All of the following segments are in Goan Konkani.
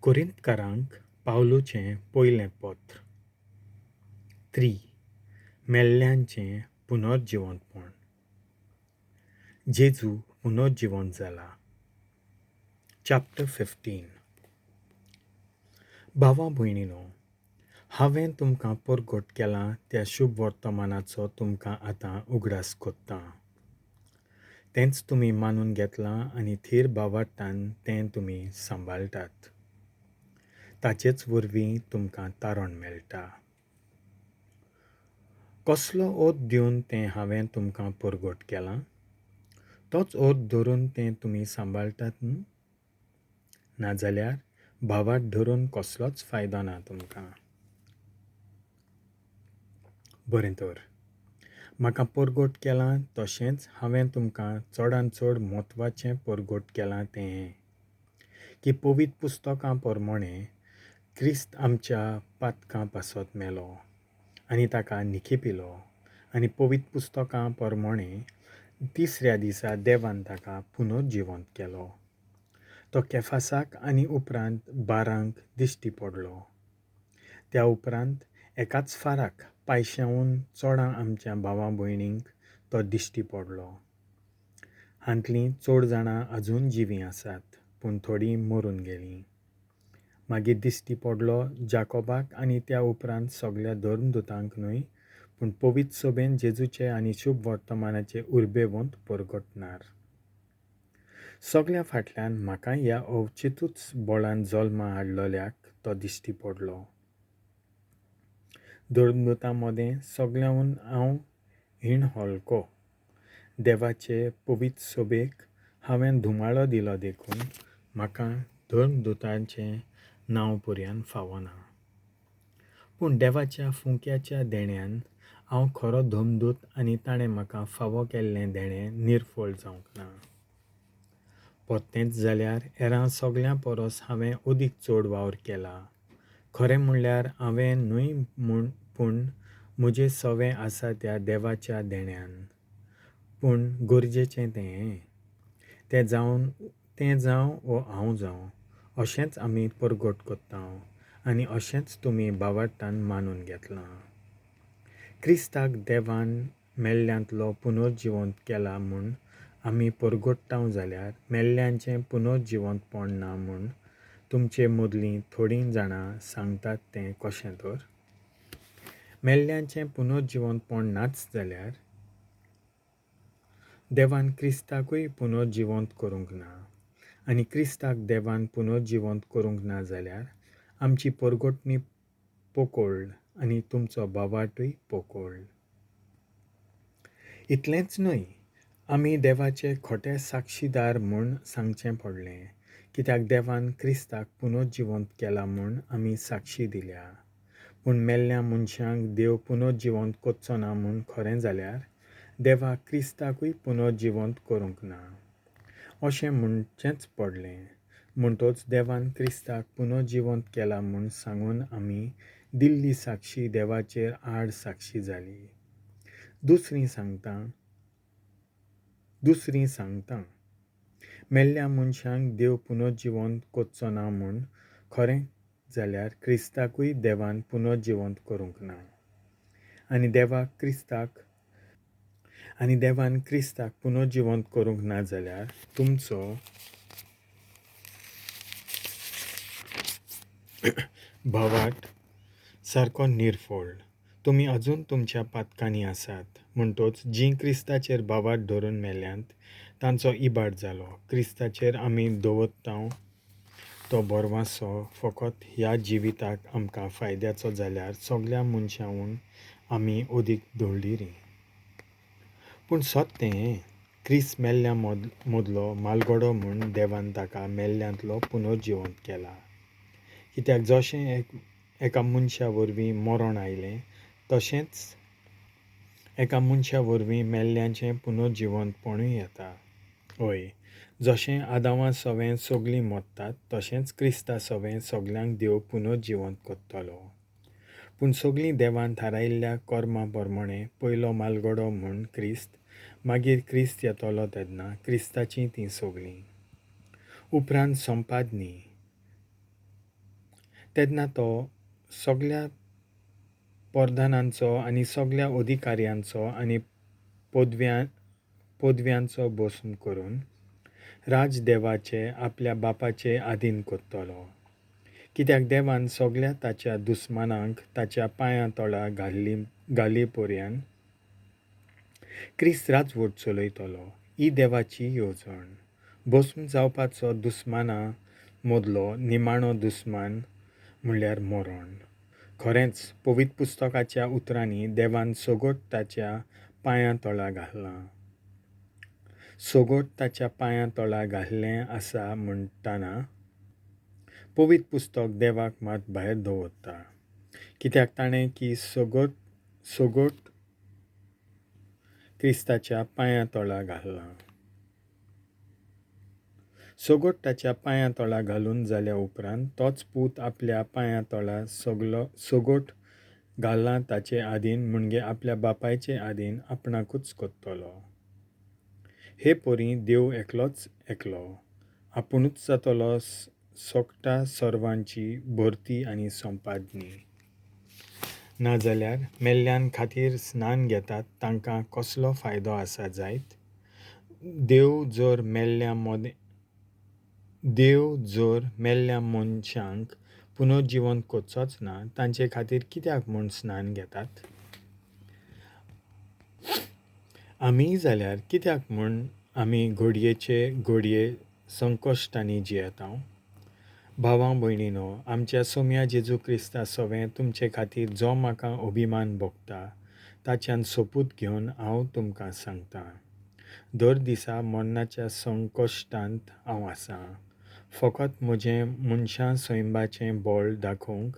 कोरिंतकारांक पावलूचें पयलें पत्र. 3. मेल्ल्यांचें पुनर्जिवंतपण. जेजू पुनर्जिवंत जाला. चॅप्टर 15. भावा भयणीनो, हांवें तुमकां परगट केलां त्या शुभ वर्तमानाचो तुमकां आतां उगडास कोत्तां. तेंच तुमी मानून घेतलां आनी थीर भावार्थान तें तुमी सांबाळटात. ताचेच वरवीं तुमकां तारण मेळटा. कसलो ओत दिवन तें हांवें तुमकां परगट केलां, तोच ओत धरून तें तुमी सांबाळटात न्हू? नाजाल्यार भावार्थ धरून कसलोच फायदो ना तुमकां. बरें तर, म्हाका परगट केलां तशेंच हांवें तुमकां चडान चड म्हत्वाचें परगट केलां तें हें, की पवित्र पुस्तकां प्रमाणें क्रिस्त आमच्या पातकां पासत मेलो आनी ताका निखिपिलो आनी पवित्र पुस्तकां प्रमाणें तिसऱ्या दिसा देवान ताका पुनर्जिवंत केलो. तो केफासाक आनी उपरांत 12 दिश्टी पडलो. त्या उपरांत एकाच फाराक पांयश्यांवून चडां आमच्या भावा भयणींक तो दिश्टी पडलो. हांतलीं चड जाणां अजून जिवीं आसात, पूण थोडीं मरून गेलीं. मागीर दिश्टी पडलो जाकोबाक आनी त्या उपरांत सगल्या धर्मदुतांक न्हय, पूण पवित्र सभेन जेजूचे आनी शुभ वर्तमानाचे उर्बेवंत परगटणार. सगल्या फाटल्यान म्हाका ह्या अवचितूच बळान जल्मा हाडलेल्याक तो दिश्टी पडलो. धर्मदुतां मदें सगल्यांहून हांव हीण हलको. देवाचे पवित्र सभेक हांवें धुमाळो दिलो देखून म्हाका धर्मदुतांचें नांव पर्यान फावना. पूण देवाच्या फुंक्याच्या देण्यान हांव खरो धर्मदूत आनी ताणें म्हाका फावो केल्लें देणें निर्फळ जावंक ना. परतेंच जाल्यार हेरां सगल्यां परस हांवें अदीक चड वावर केला. खरें म्हणल्यार हांवें न्हय म्हूण, पूण म्हजे सवें आसा त्या देवाच्या देण्यान. पूण गरजेचें तें हें, तें जावं वो हांव जावं, अशेंच आमी परगट कोत्ता आनी अशेंच तुमी भावार्थान मानून घेतलां. क्रिस्ताक देवान मेल्ल्यांतलो पुनर्जिवंत केला म्हूण आमी परगट्टांव जाल्यार मेल्ल्यांचें पुनर्जिवंतपण ना म्हूण तुमचे मदलीं थोडीं जाणां सांगतात तें कशें तर? मेल्ल्यांचें पुनर्जिवंतपण नाच जाल्यार देवान क्रिस्ताकूय पुनर्जिवंत करूंक ना, आनी क्रिस्ताक देवान पुनर्जिवंत करूंक ना जाल्यार आमची परगटणी पोकोळ आनी तुमचो भावार्तूय पोकोळ. इतलेंच न्हय, आमी देवाचे खोटे साक्षीदार म्हूण सांगचें पडलें, कित्याक देवान क्रिस्ताक पुनर्जिवंत केला म्हूण आमी साक्षी दिल्या. पूण मेल्ल्या मनशांक देव पुनर्जिवंत करचो ना म्हूण खरें जाल्यार देवाक क्रिस्ताकूय पुनर्जिवंत करूंक ना अशें म्हणचेंच पडलें. म्हणटच देवान क्रिस्ताक पुनर्जिवंत केला म्हूण सांगून आमी दिल्ली साक्षी देवाचेर आड साक्षी जाली. दुसरी सांगता, मेल्ल्या मनशांक देव पुनर्जिवंत करचो ना म्हूण खरें जाल्यार क्रिस्ताकूय देवान पुनर्जिवंत करूंक ना, आनी देवान क्रिस्ताक पुनर्जिवंत करूंक ना जाल्यार तुमचो भावार्थ सारको निर्फळ. तुमी अजून तुमच्या पातकांनी आसात. म्हणटच जीं क्रिस्ताचेर भावार्थ धरून मेल्यांत तांचो इबाड जालो. क्रिस्ताचेर आमी दवरता तो भरवासो फकत ह्या जिविताक आमकां फायद्याचो जाल्यार सगल्या मनशांहून आमी अदीक दळडिरी. पूण सत तें हें, क्रिस्त मेल्ल्या मदलो मालगडो म्हूण देवान ताका मेल्ल्यांतलो पुनर्जिवंत केला. कित्याक जशें एका मनशा वरवीं मरण आयलें, तशेंच एका मनशा वरवीं मेल्ल्यांचें पुनर्जिवंतपणूय येता. हय, जशें आदांवा सवें सगलीं मरतात, तशेंच क्रिस्ता सवें सगल्यांक देव पुनर्जिवंत करतलो. पूण सगलीं देवान थारायिल्ल्या कर्मा प्रमाणें पयलो मालगडो म्हूण क्रिस्त, मागीर क्रिस्त येतलो तेन्ना क्रिस्ताचीं तीं सगलीं. उपरांत संपादनी तेन्ना तो सगल्या परधानांचो आनी सगल्या अधिकाऱ्यांचो आनी पदव्यांचो बसून करून राजदेवाचे आपल्या बापाचे आदीन करतलो. कित्याक देवान सगल्या ताच्या दुस्मानांक ताच्या पांयां तळा घाली पर्यान क्रिस्त राजवट चलयतलो. ही देवाची येवजण. बसून जावपाचो दुस्माना मदलो निमाणो दुस्मान म्हणल्यार मरण. खरेंच पवित्र पुस्तकाच्या उतरांनी देवान सगट ताच्या पांयां तळा घातलां. सगट ताच्या पांयां तळा घाल्लें आसा म्हणटना पवित्र पुस्तक देवाक मात भायर दवरता. कित्याक ताणें की सगट क्रिस्ताच्या पांयां तळा घातलां. सगट ताच्या पांयां तळा घालून जाल्या उपरांत तोच पूत आपल्या पांयां तळा सगट घालां ताचे आदीन म्हणजे आपल्या बापायचे आदीन आपणाकूच करतलो. हे परी देव एकलोच एकलो आपुणूच जातलो सोकटा सर्वांची भरती आनी संपादनी. नाजाल्यार मेल्ल्यान खातीर स्नान घेतात तांकां कसलो फायदो आसा जायत? देव जर मेल्ल्या मनशांक पुनर्जिवन करचोच ना तांचे खातीर कित्याक म्हूण स्नान घेतात? आमी जाल्यार कित्याक म्हूण आमी घडयेचे घडये संकश्टांनी जियेता? भावां भयणीनो, आमच्या सोम्या जेजू क्रिस्ता सवें तुमचे खातीर जो म्हाका अभिमान भोगता ताच्यान सोपूत घेवन हांव तुमकां सांगतां, दर दिसा मरणाच्या संकश्टांत हांव आसां. फकत म्हजें मनशां सैंबाचें बळ दाखोवंक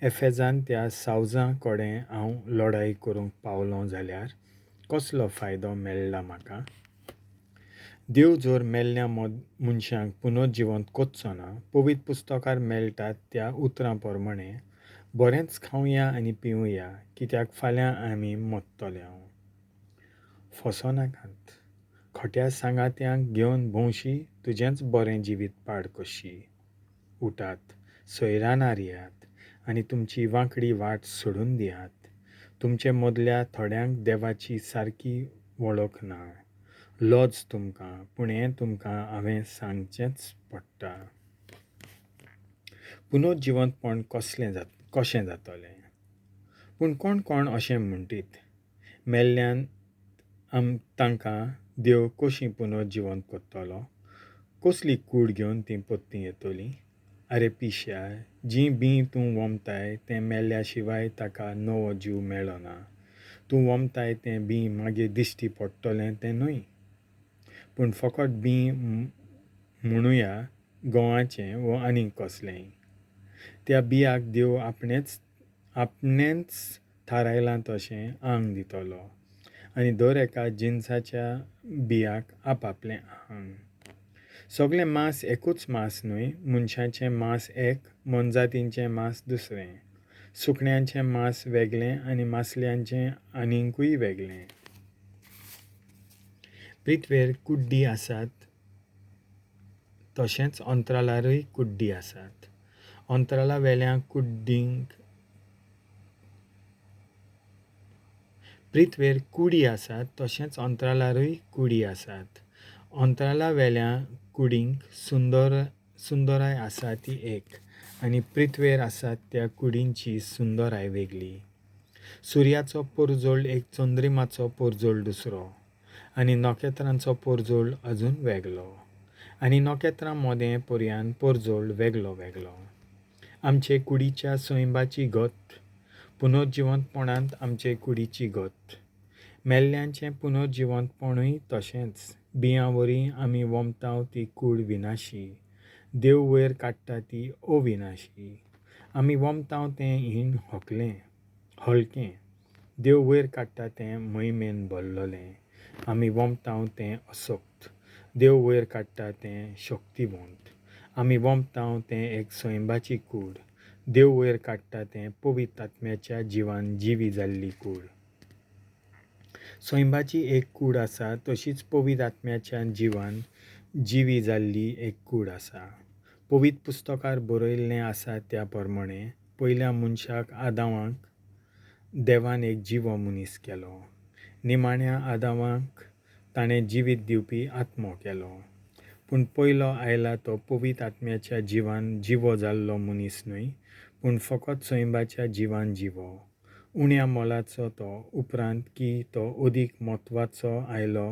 एफेजान त्या सावजां कडेन हांव लडाय करूंक पावलो जाल्यार कसलो फायदो मेळ्ळा म्हाका? देव जर मेल्ल्या मनशांक पुनर्जिवंत करचो ना, पवित्र पुस्तकार मेळटात त्या उतरां प्रमाणे बरेंच खावया आनी पिवया, कित्याक फाल्यां आमी मरतले. फसो नाकात. खोट्या सांगात्यांक घेवन भोंवशी, तुजेंच बरें जिवीत पाड कशी. उठात, सोयरानार येयात आनी तुमची वांकडी वाट सोडून दियात. तुमचे मदल्या थोड्यांक देवाची सारकी वळख ना. लज तुमकां, पूण हें तुमकां हांवें सांगचेंच पडटा. पुनर्जिवंतपण कशें जातलें? पूण कोण कोण अशें म्हणटीत, मेल्ल्यान तांकां देव कशी पुनर्जिवंत करतलो? कसली कूड घेवन तीं परतीं येतलीं? आरे पिश्या, जीं बीं तूं वमताय तें मेल्ल्या शिवाय ताका नवो जीव मेळना. तूं वमताय तें बीं मागीर दिश्टी पडटलें तें न्हय, पूण फकत बीं म्हणुया गंवाचें वो आनीक कसलेंय. त्या बियाक देव आपणेंच थारायलां तशें आंग दितलो आनी दर एका जिनसाच्या बियाक आपआपलें आंग. सगलें मांस एकूच मांस न्हय. मनशाचें मांस एक, मोनजातींचें मांस दुसरें, सुकण्यांचें मांस वेगळें आनी मासल्यांचें आनीकूय वेगळें. पृथ्वेर कुड्डी आसात तशेंच अंतराळारूय कुड्डी आसात. अंतराळा वेल्या कुड्डींक पृथ्वेर कुडी आसात तशेंच अंतराळारूय कुडी आसात. अंतराळा वेल्या कुडींक सुंदराय आसा ती एक आनी पृथ्वेर आसात त्या कुडींची सुंदराय वेगळी. सुर्याचो परजोळ एक, चंद्रिमाचो परजोळ दुसरो आनी नखेत्रांचो परजोळ अजून वेगळो आनी नखेत्रां मदें पर्यान परजोळ वेगळो वेगळो. आमचे कुडीच्या सैंबाची गत पुनर्जिवंतपणांत आमचे कुडीची गत. मेल्ल्यांचें पुनर्जिवंतपणूय तशेंच. बियां वरी आमी वमताव ती कूड विनाशी, देव वयर काडटा ती अविनाशी. आमी वमताव तें हीण हलकें, देव वयर काडटा तें महिमेन भरलेलें. आमी वमताव तें असक्त, देव वयर काडटा तें शक्तिवंत. आमी वमताव तें एक सैंबाची कूड, देव वयर काडटा तें पवित्र आत्म्याच्या जिवान जिवी जाल्ली कूड. सैंबाची एक कूड आसा तशीच पवित्र आत्म्याच्या जिवान जिवी जाल्ली एक कूड आसा. पवित्र पुस्तकार बरयल्लें आसा त्या प्रमाणें पयल्या मनशाक आदावाक देवान एक जिवो मनीस केलो. निमाण्या आदावाक ताणें जिवीत दिवपी आत्मो केलो. पूण पयलो आयला तो पवित्र आत्म्याच्या जिवान जिवो जाल्लो मनीस न्हय, पूण फकत सैंबाच्या जिवान जिवो. उण्या मोलाचो तो उपरांत की तो अदीक म्हत्वाचो आयलो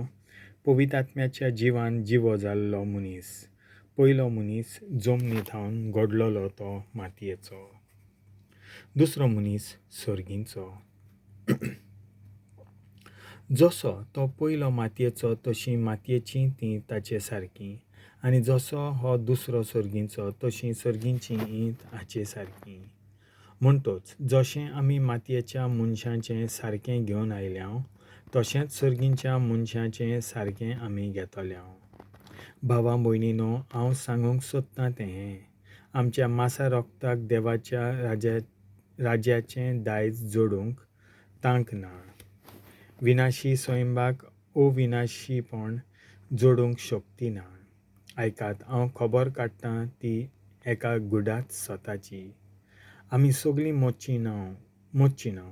पवित्र आत्म्याच्या जिवान जिवो जाल्लो मनीस. पयलो मनीस जमनी थावन घडलेलो तो मातयेचो, दुसरो मनीस सर्गींचो. जसो तो पयलो मातयेचो तशी मातयेचीं तीं ताचे सारकीं, आनी जसो हो दुसरो सर्गींचो तशीं सर्गींचीं हीं हाचे सारकीं. म्हणटच जशें आमी मातयेच्या मनशाचें सारकें घेवन आयल्या तशेंच सर्गींच्या मनशाचें सारकें आमी घेतल्या. भावा भयणीनो, हांव सांगूंक सोदतां तें हें, आमच्या मासा रोगताक देवाच्या राज्याचें दायज जोडूंक तांक ना. विनाशी सैंबाक अविनाशीपण जोडूंक शक्ती ना. आयकात, हांव खबर काडटां ती एका गुडाच सोताची. आमी सगळीं मोचीं ना,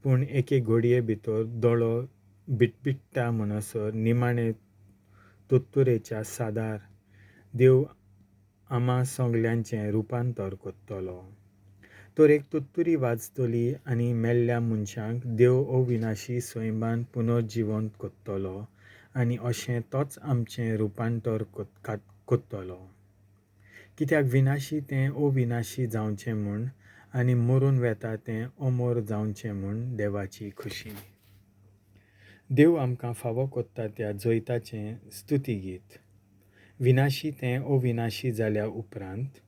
पूण एके घडये भितर दोळो बिटबिट्टा म्हणसर निमाणे तुत्तुरेच्या सादार देव आमा सगल्यांचें रुपांतर करतलो. तर एक तुत्तुरी वाजतली आनी मेल्ल्या मनशांक देव अविनाशी सैमान पुनर्जिवंत करतलो आनी अशें तोच आमचें रुपांतर करतलो. कित्याक विनाशी तें अविनाशी जावचें म्हूण आनी मरून वेता तें अमर जावचें म्हूण देवाची खुशी. देव आमकां फावो करता त्या जैताचें स्तुतीगीत. विनाशी तें अविनाशी जाल्या उपरांत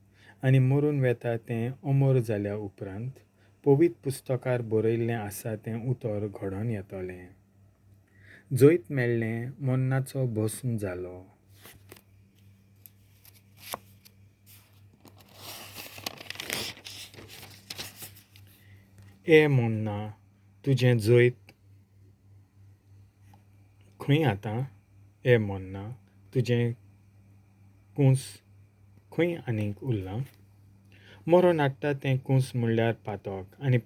आनी मरून वेता तें अमर जाल्या उपरांत पवित्र पुस्तकार बरयल्लें आसा तें उतर घडोवन येतलें. जैत मेळ्ळें, मरणाचो भस्म जालो. ए मरना, तुजें जैत खंय आतां? ए मरना, तुजें कूस खंय आनीक उरलां? मरण हाडटा तें कूस म्हणल्यार पातक, आनी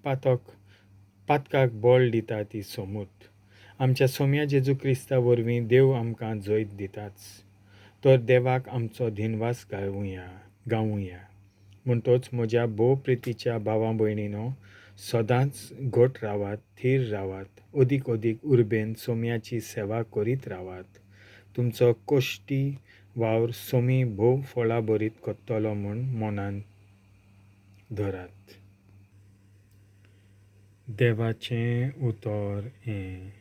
पातकाक बळ दिता ती सोमूत. आमच्या सोम्या जेजू क्रिस्ता वरवीं देव आमकां जैत दिताच. तर देवाक आमचो धिनवास गावुया. म्हणटच म्हज्या भोव प्रितीच्या भावा भयणीनो, सदांच घट रावात, थीर रावात, अदीक अदीक उर्बेन सोम्याची सेवा करीत रावात. तुमचो कश्टी वावर सोमी भोव फळां बरीत करतलो म्हूण मनान धरात. देवाचें उतर हें.